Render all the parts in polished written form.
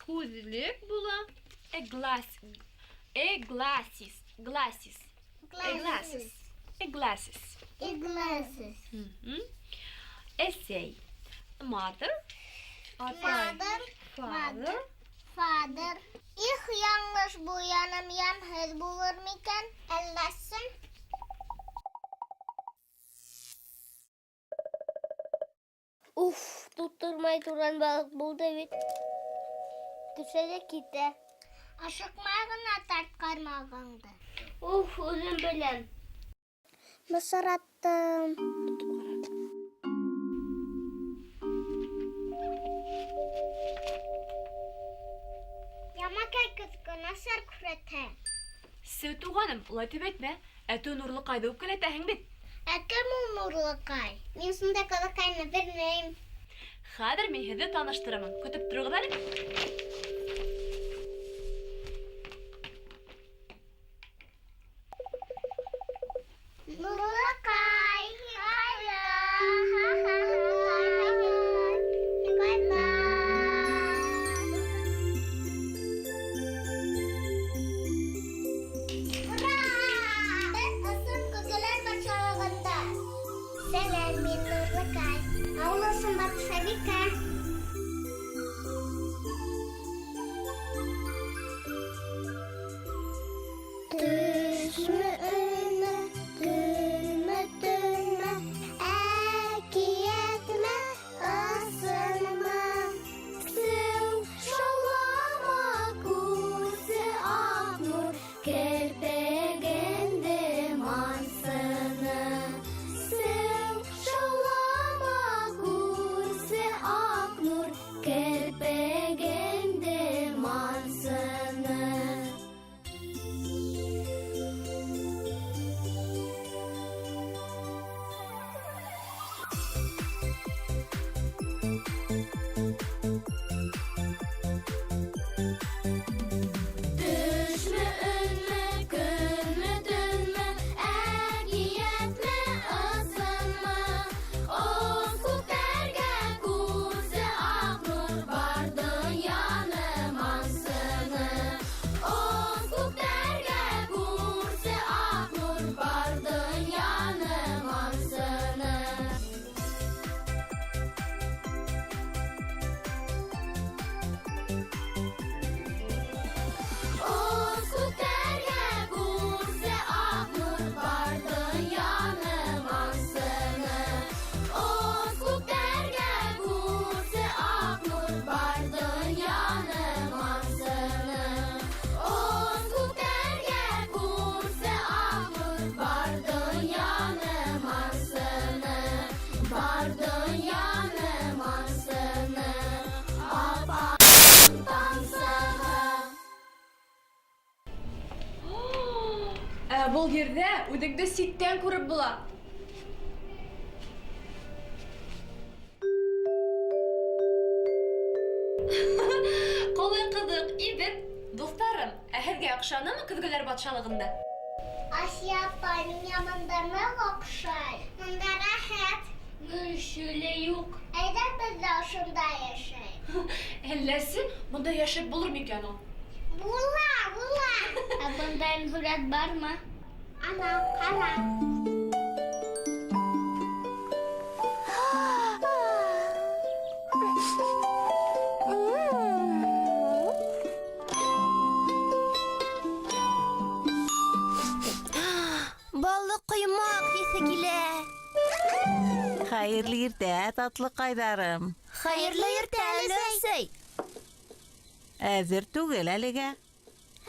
Күҙлек була. A glass. A glasses. Glasses. A glasses. A glasses. A glasses. Әсәй. Mother. Mother. Father. Father. Их, яңлыш бу яным ямһыҙ булыр микән? Әлләсен? Уф, тоттормай торған балыҡ булды бит. Төшә лә китә. Ашыҡмай ғына тарт ҡармағыңды. Уф, үҙем беләм. Бысраттым. Ямакай көҙгө насар күрһәтә. Сеү, туғаным, улай тип әйтмә. Ә ту Нурлыҡайҙы үпкәләтәһең бит. Ә кем ул Нурлыҡай? Мин шундай ҡыҙыҡайны белмәйем. Хәҙер мин һеҙҙе таныштырырмын. Көтөп тороғоҙ әле. Нурлыҡай, ҡайҙа? Ҡайҙа? Ура! Беҙ ысын көҙгөләр батшалығында. Сәләм, мин Нурлыҡай. Ауыл ысын батшабикә. Төшмө, өнмө, көнмө, төнмө, әкиәтме, ысынмы? Сеү, шаулама, күсе аҡ нур, керпегенде мансыны. Сеү, шаулама, күсе аҡ нур, керпегенде мансыны. Төшмө, өнмө, көнмө, төнмө, әкиәтме, ысынмы? Оҙ күктәргә күсе аҡ нур, бар донъяны мансыны. Оҙ күктәргә күсе аҡ нур, бар донъяны мансыны. Оҙ күктәргә күсе аҡ нур, бар донъяны мансыны. Оҙ күктәргә күсе аҡ нур, бар донъяны мансыны. Оҙ күктәргә күсе аҡ нур, бар донъяны мансыны. Бар донъяны мансыны. Апа тамсыһы. Ә был ерҙә үҙеңде ситтән күреп була. Ҡалай ҡыҙыҡ, ибет. Дуҫтарым, ә һеҙгә оҡшанымы көҙгөләр батшалығында? Асия апай, миңә бында ныҡ оҡшай. Бында рәхәт. Кеше лә юҡ. Әйҙә беҙ ҙә ошонда йәшәйек. Әлләсе, бында йәшәп булыр микән ул? Була, була. Ә бында һүрәт бармы? Ана, ҡара. Баллы ҡоймаҡ еҫе килә. Хәйерле иртә, татлыҡайҙарым. Хәйерле иртә, өләсәй. Әҙер түгел әлегә.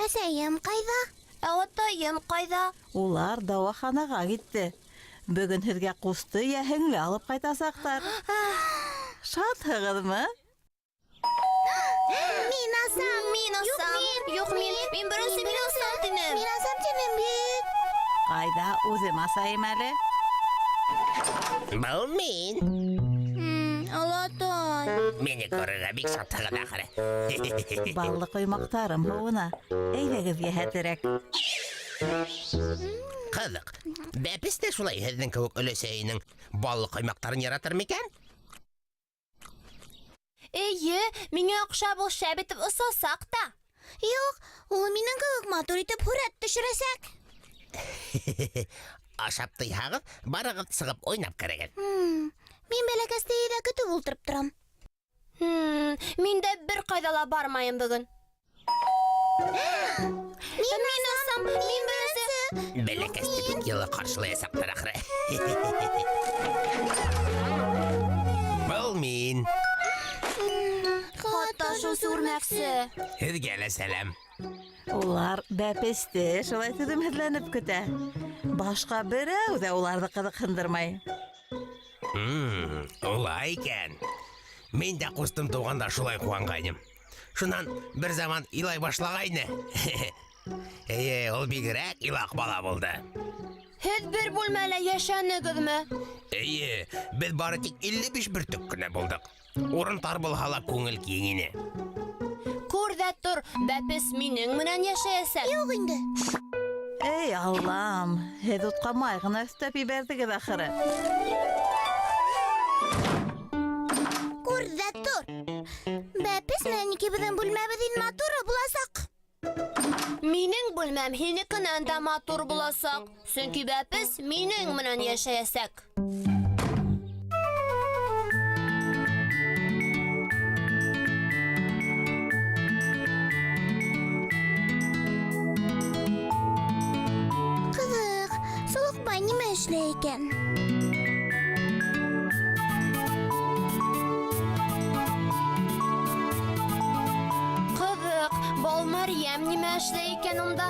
Әсәйем ҡайҙа? Ә атайым ҡайҙа? Улар дауаханаға китте. Бөгөн һеҙгә ҡусты йә һеңле алып ҡайтасаҡтар. Шатһығыҙмы? Мин асам, мин асам. Юҡ, мин. Мин беренсе мин асам тинем. Мин асам тинем бит. Ҡайҙа, үҙем асайым әле. Был мин. Олатай. Мине күрергә бик шатһығыҙ ахыры. Баллы ҡоймаҡтарым һыуына. Әйҙәгеҙ йәһәтерәк. Ҡыҙыҡ. Бәпес тә шулай һеҙҙең кеүек өләсәйенең баллы ҡоймаҡтарын яратыр микән? Эйе, миңә оҡшап ул шәп итеп осасаҡ та. Юҡ, ул минең кеүек матур итеп һүрәт төшөрәсәк. Ашап туйһағыҙ, барығыҙ сығып уйнап керегеҙ. Мин бәләкәсте өйҙә көтөп ултырып торам. Мин дә бер ҡайҙа ла бармайым бөгөн. Мин асам, мин беренсе. Бәләкәсте бик йылы ҡаршылаясаҡтар ахыры. Был мин. Хат ташыусы үрмәксе. Һеҙгә лә сәләм. Улар бәпесте шулай түҙемһеҙләнеп көтә. Башҡа берәү ҙә уларҙы ҡыҙыҡһындырмай. Улай икән. Мин дә ҡустым тыуғанда шулай ҡыуанғайным. Шунан бер заман илай башлағайны. Эйе, ул бигерәк илаҡ бала булды. Һеҙ бер бүлмәлә йәшәнегеҙме? Эйе, беҙ бары тик 55 бөртөк кенә булдыҡ. Урын тар булһа ла күңел киң ине. Күр ҙә тор, бәпес минең менән йәшәйәсәк. Юҡ инде. Эй, Аллам, һеҙ утҡа май ғына өҫтәп ебәрҙегеҙ ахыры. Күр ҙә тор. Бәпес менән икебеҙҙең бүлмәбеҙ иң матуры буласаҡ. Минең бүлмәм һинекенән дә матур буласаҡ, сөнки бәпес минең менән йәшәйәсәк. Ҡыҙыҡ, Солоҡбай нимә эшләй икән? Ҡыҙыҡ, Балмәрйәм нимә эшләй икән унда?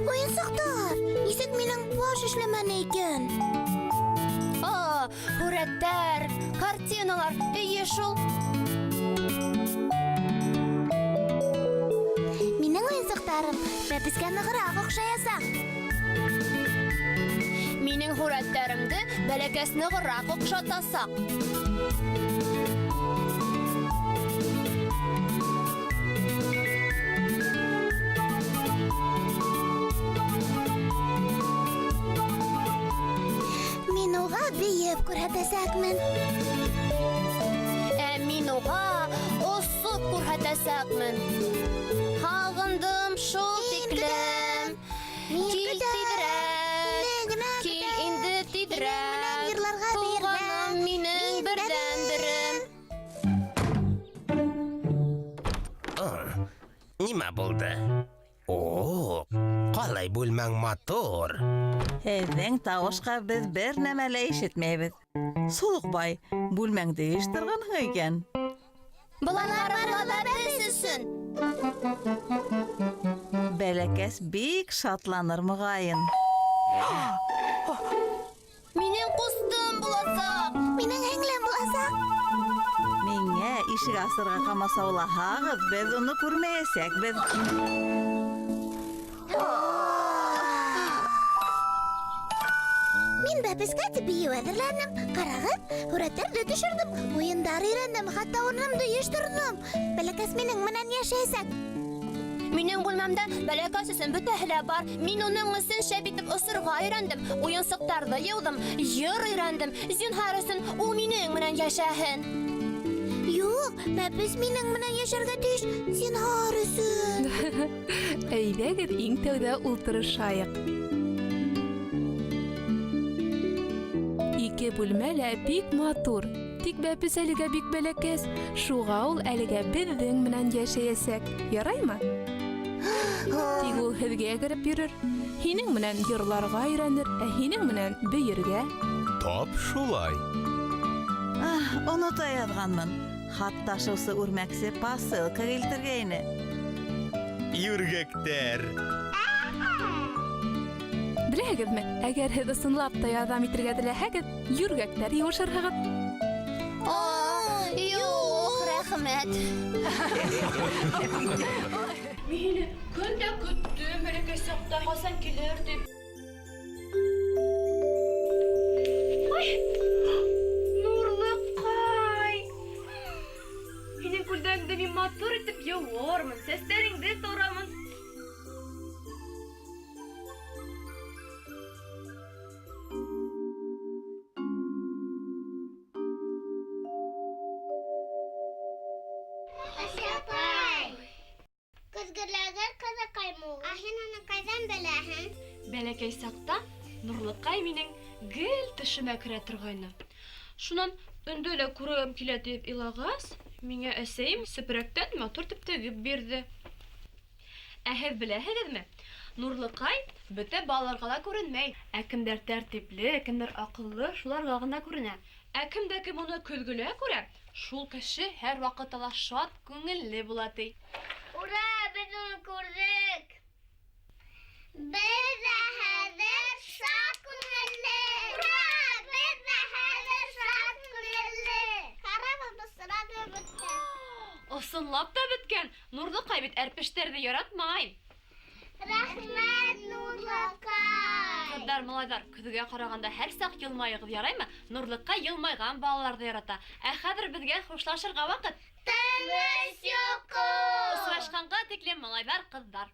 Уйынсыҡтар, нисек минең баш эшләмәне икән? А, һүрәттәр, картиналар, эйе шул. Минең уйынсыҡтарым бәпескә нығыраҡ оҡшаясаҡ. Минең һүрәттәремде бәләкәс нығыраҡ оҡшатасаҡ. Мин уға бейеп күрһәтәсәкмен. Ә мин уға осоп күрһәтәсәкмен. Һағындым шул Мин тиклем. Мин Кил көтәм. тиҙерәк. Һине генә Кил көтәм. инде Һинең менән тиҙерәк. йырларға, бейергә. Туғаным минең Мин берҙән-берем. Нимә булды? О, ҡалай бүлмәң матур. Һеҙҙең тауышҡа беҙ бер нәмә лә ишетмәйбеҙ. Солоҡбай, бүлмәңде йыйыштырғанһың икән. Былар барыһы ла бәпес өсөн. Бәләкәс бик шатланыр моғайын. Минең ҡустым буласаҡ. Минең һеңлем буласаҡ. Миңә ишек асырға ҡамасаулаһағыҙ, беҙ уны күрмәйәсәкбеҙ. Мин бәпескә тип бейеү әҙерләнем. Ҡарағыҙ, һүрәттәрҙе төшөрҙөм, уйындар өйрәндем, хатта урынымды йыйыштырҙым. Бәләкәс минең менән йәшәйәсәк. Минең бүлмәмдә бәләкәс өсөн бөтәһе лә бар. Мин уның өсөн шәп итеп осорға өйрәндем, уйынсыҡтарҙы йыуҙым, йыр өйрәндем. Зинһар өсөн ул минең менән йәшәһен. Юҡ, бәпес минең менән йәшәргә тейеш. Зинһар өсөн. Әйҙәгеҙ иң тәүҙә ултырышайыҡ. Ике бүлмә лә бик матур. Тик бәпес әлегә бик бәләкәс, шуға ул әлегә беҙҙең менән йәшәйәсәк. Яраймы? Тик ул һеҙгә кереп йөрөр. Һинең менән йырларға өйрәнер, ә һинең менән бейергә. Тап шулай. Ах, онота яҙғанмын. Хат ташыусы үрмәксе посылка килтергәйне. Йүргәктәр. Беләһегеҙме, әгәр һеҙ ысынлап та ярҙам итергә теләһәгеҙ, йүргәктәр йыуышырһығыҙ. Юҡ, рәхмәт. Мин һине көн дә көттөм, бәләкәй саҡта ҡасан килер тип. Бәләкәй саҡта Нурлыҡай минең гел төшөмә керә торғайны. Шунан өндә лә күргем килә тип илағас, миңә әсәйем сепрәктән матур итеп тегеп бирҙе. Ә һеҙ беләһегеҙме? Нурлыҡай бөтә балаларға ла күренмәй. Ә кемдәр тәртипле, кемдәр аҡыллы, шуларға ғына күренә. Ә кем дә кем уны көҙгөлә күрә, шул кеше һәр ваҡытта ла шат күңелле була ти. Ура, беҙ уны күрҙек! Беҙ ҙә хәҙер шат күңелле! Ура, беҙ ҙә хәҙер шат күңелле! Карабыбыҙ сразу бөткән. Ысынлап та бөткән. Нурлыҡай бит әрпештәрҙе яратмай. Рәхмәт, Нурлыҡай! Ҡыҙҙар, малайҙар, көҙгөгә ҡарағанда һәр саҡ йылмайығыҙ, яраймы? Нурлыҡай йылмайған балаларҙы ярата. Ә хәҙер беҙгә хушлашырға ваҡыт. Тыныс йоҡо! Осрашҡанға тиклем, малайҙар, ҡыҙҙар.